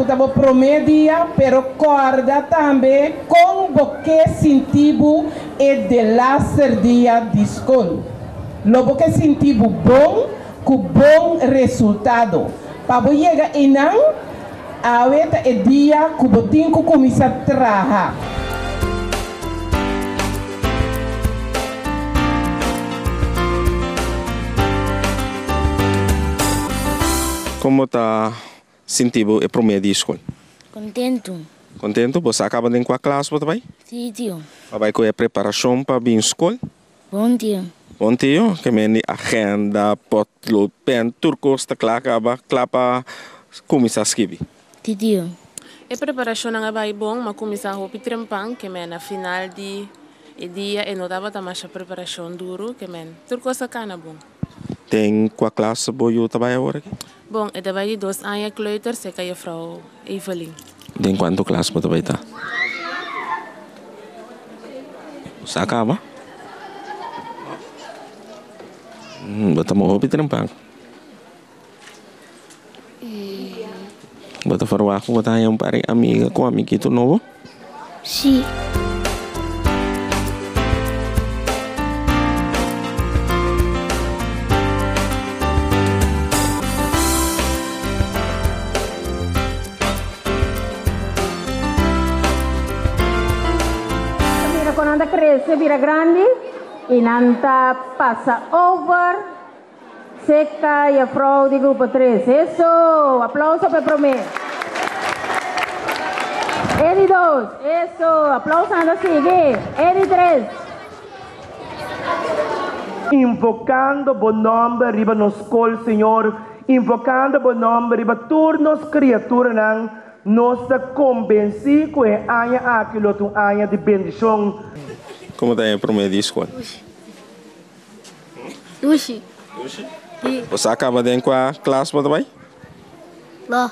ku ta bo promé dia, pero kòrda tambe kon bo ke sinti bo e delaster dia di skol. Lo bo ke sinti bo bon ku bon resultado. Pa bo yega einan, awe ta e dia ku bo tin ku kuminsá traha. Kon bo ta sinti bo e promé di skol? Kontentu. Kontentu? Bo sa kaba den kua klas bo ta bai? Sí, tio. Bo a bai ku e preparashon pa bin skol? Bon tio. Bon tio, ke men di agenda, potlood, pen, tur kos ta kla kaba, kla pa kuminsá skibi. Ti tio. E preparashonnan a bai bon, m'a kuminsá hopi trempan, ke men na final di e dia e no tabata masha preparashon duru, ke men tur kos a kana bon. Den kua klas bo yu ta bai awor aki? Bon, e ta bai di dos aña kleuter serka jefrou Evelyn. Den kuantu klas bo ta bai ta? Bo sa kaba? Bo ta hopi trempan. Bo ta ferwagt ku bo ta haña un par di amiga ku amiguito nobo? Sí. Ta mira con nan ta crece bira grandi y nan ta pasa over seca juffrouw di grupo tres. Eso! Aplauso pa e prome. E di dos. Eso! Aplauso nan ta sigui. E di tres. Invocando bo nomber riba nos scol, Señor, invocando bo nomber riba tur nos criaturanan, nos ta convenci cu e aña aki lo ta un aña di bendicion. Como ta e prome di scol? Dushi. Dushi? Bo sa caba den cua klas bo ta bay? No.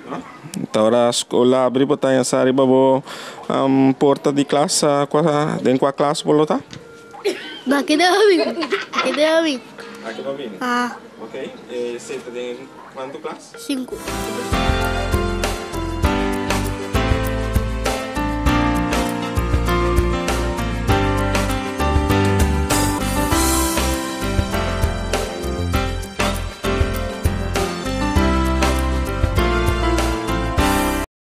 No? Ta ora scol abri bo ta yasa riba bo porta di klas cua den cua klas bo lo ta? No, aki no a bini. Aki no a bini. Aki no a bini? Ah. Ok, e seta den cuanto klas? Cinco.